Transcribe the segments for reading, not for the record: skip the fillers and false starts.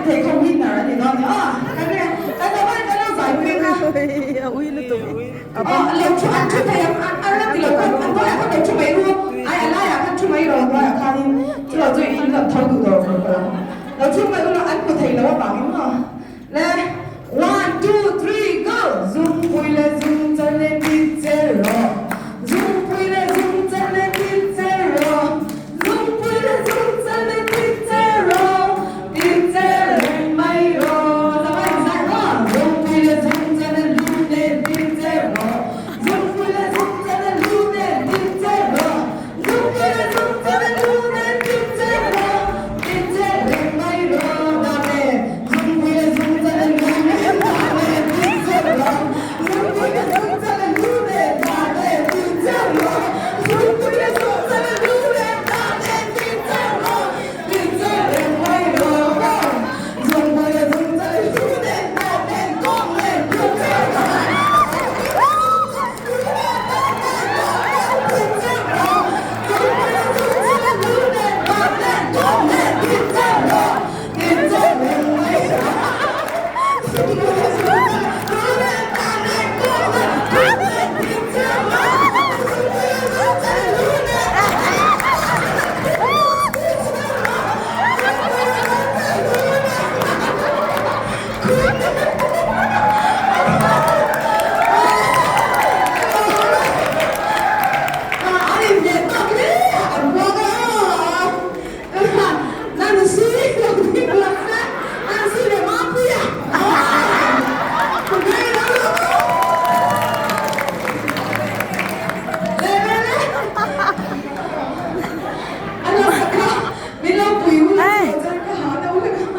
thei kha winner a ni dawn ni aw. Kan ri kan lo ban kan lo zai pui kha. A ui lutuk. Aw lo thu an thu thei ang an an la ti lo khan an hnuaiah khan lo thu mai ru ai a laiah khan thu mai ro hnuaiah khanin chu lo chu in rawn tho duh tawh rawh ka lo thu mai ula an hmu thei lo avangin maw le one two three go zungpui leh zungchal leh ti che rawh zungpui leh zungchal leh ti che rawh zungpui leh zungchal leh ti che rawh ti che reng mai rawh zai zai maw zungpui leh zungchal leh lu nen ti che rawh zungpui leh zungchal leh lu nen ti che rawh zungpui leh zungchal leh lu nen ti che rawh ti che reng mai rawh dame zungpui leh zungchal leh lu nen dame ti che rawh zungpui leh zungchal leh lu nen dame ti che rawh zungpui leh zungchal leh lu nen dame ti che rawh ti che reng mai rawh zungpui leh zungchal leh lu nen dame kawng nen ti che rawh.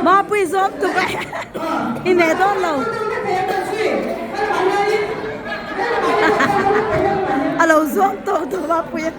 Mapui zawm tuk a i nei dawn lo. A lo zawm tawh tawh Mapui a.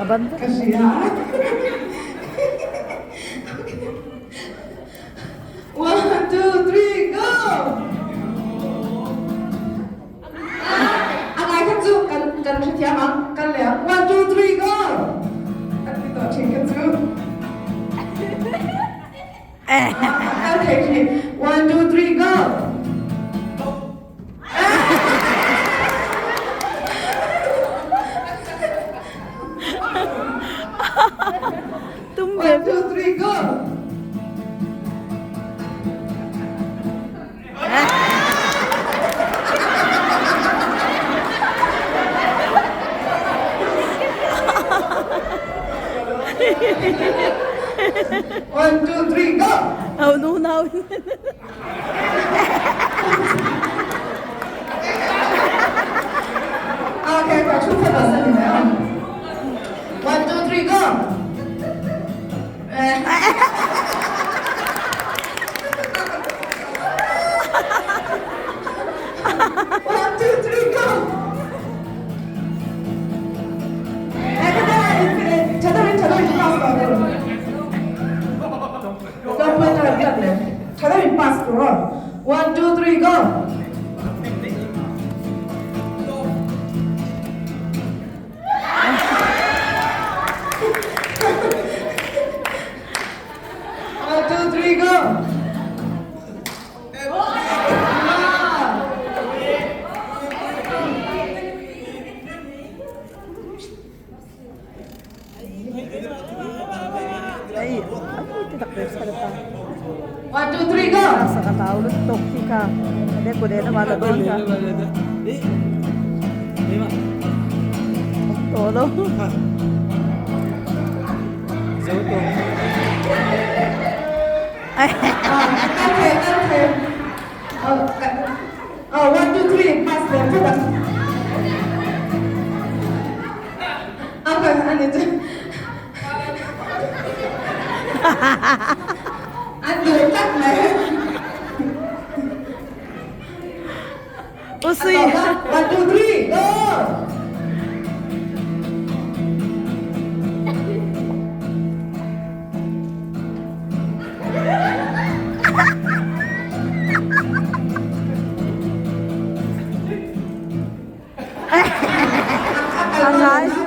A ban vek. Ka hria. One, two, three, go! A ngai kha chu kan kan hrethiam ang, kan leh ang. One, two, three, go! Kan ti tawh thin kha chu. Kal thei thin. One, two, three, go! Tum ve. One, two, three, go! One, two, three, go! Au nu nau. Okay, ka thu kha ta san ni One, two, three, go! One, two, three, go! One, two, three, go! One, two, three, go! One, two, three, go! One, two, three, pass leh phawt ang. Okay, a ni chu. An duh tlat mai. Usui. One, two, three, go!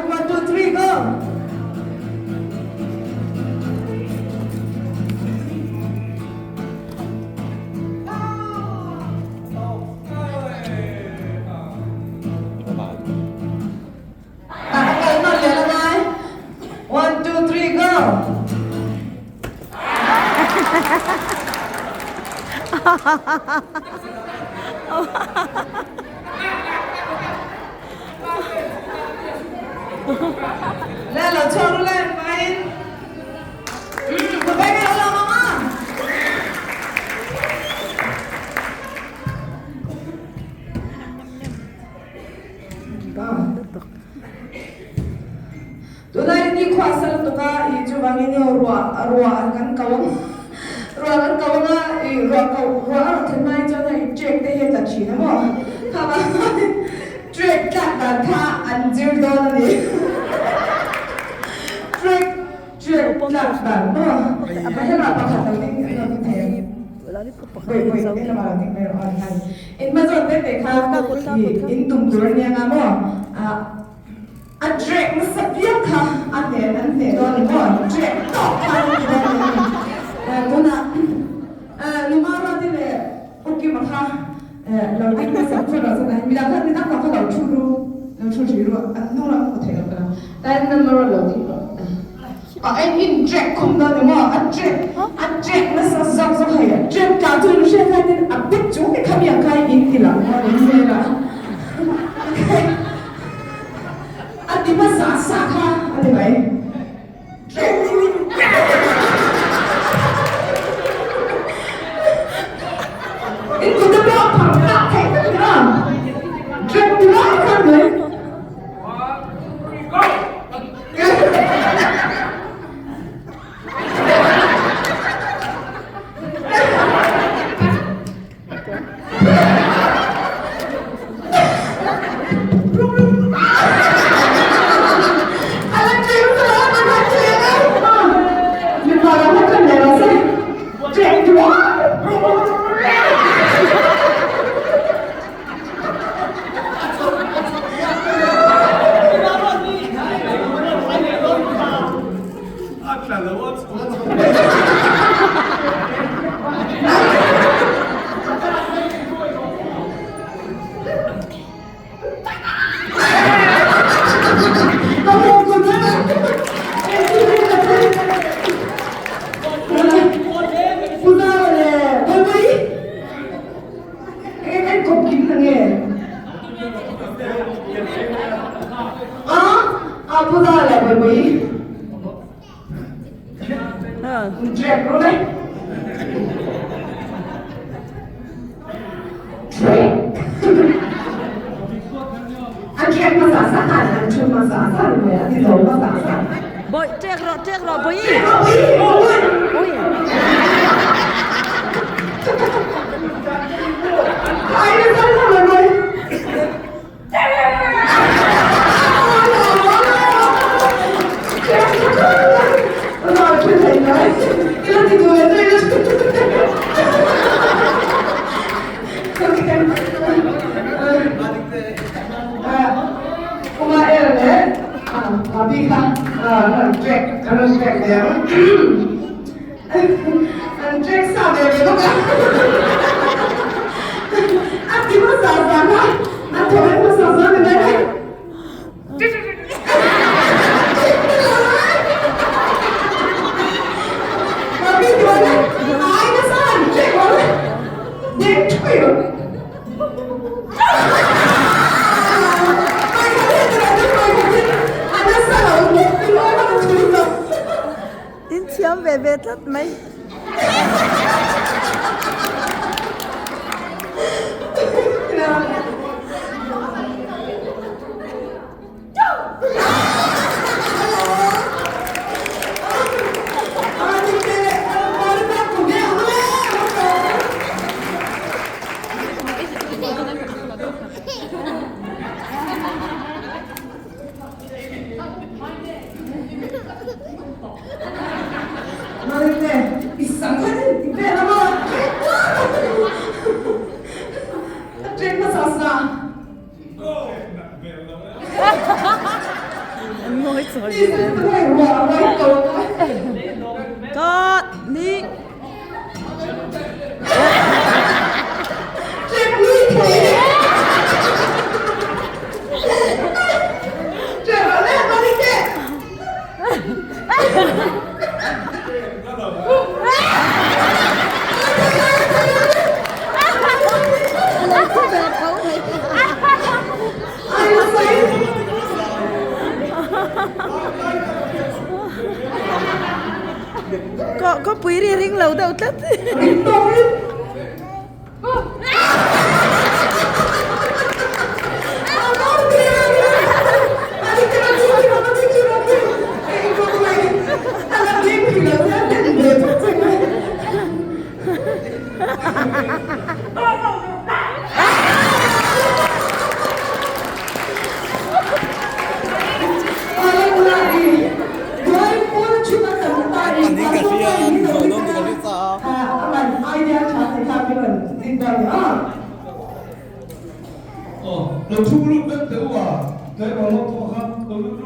One, two, three, go! A kal nawn leh la ngai. One, two, three, go! Le lo chhuak ru le maiin. Umm, ka veng e lo ang a. Tunai ni khua sal lutuk a i chuvangin aw ruah ruah kan ko ang ruah kan ko ang a i ruah ko ruah a rawh then hmain chuan hei trek te hi a tla thin a maw kha vang chuan trek tlak dan kha an zir dawn a ni trek trek tlak dan maw helama pakhat lo ding lo ding thei ang vawi vawi helama lo ding mai rawh a ni in hma zawn te te kha i in tum tur a nia nga maw ah. A trek nasa piang kha a hnen an hneh dawn ni maw? Trek tawk kha an ti dawn ni. Tunah Lumara te leh Ukima kha lo ding hmasa phawt rawh chuan midang kha midang ho kha lo thu ru lo thu hrih ru an hnung lam hmu thei lo ka lo tain Lumara lo ding rawh. A en in trek khum dawn ni maw? A trek a trek nasa zawk zawk hei a trek tah chu in hriat hian a bek chung te kha mi ang kha in ti lang maw ni hmel a. A ti hmasa sa kha a ti mai. In kut te pawh phang tak theih vek ni a. Trek ti lai khan mai. Bawih ṭek rawh ṭek rawh bawih. Bawih. In thiam ve ve tlat mai. An ngawi chawi ve ve. Ka ni. Khawpui ri ring lo deuh tlat. Lo thu lut vek teh u a, tlai rual ho pawh kha lo lut ru.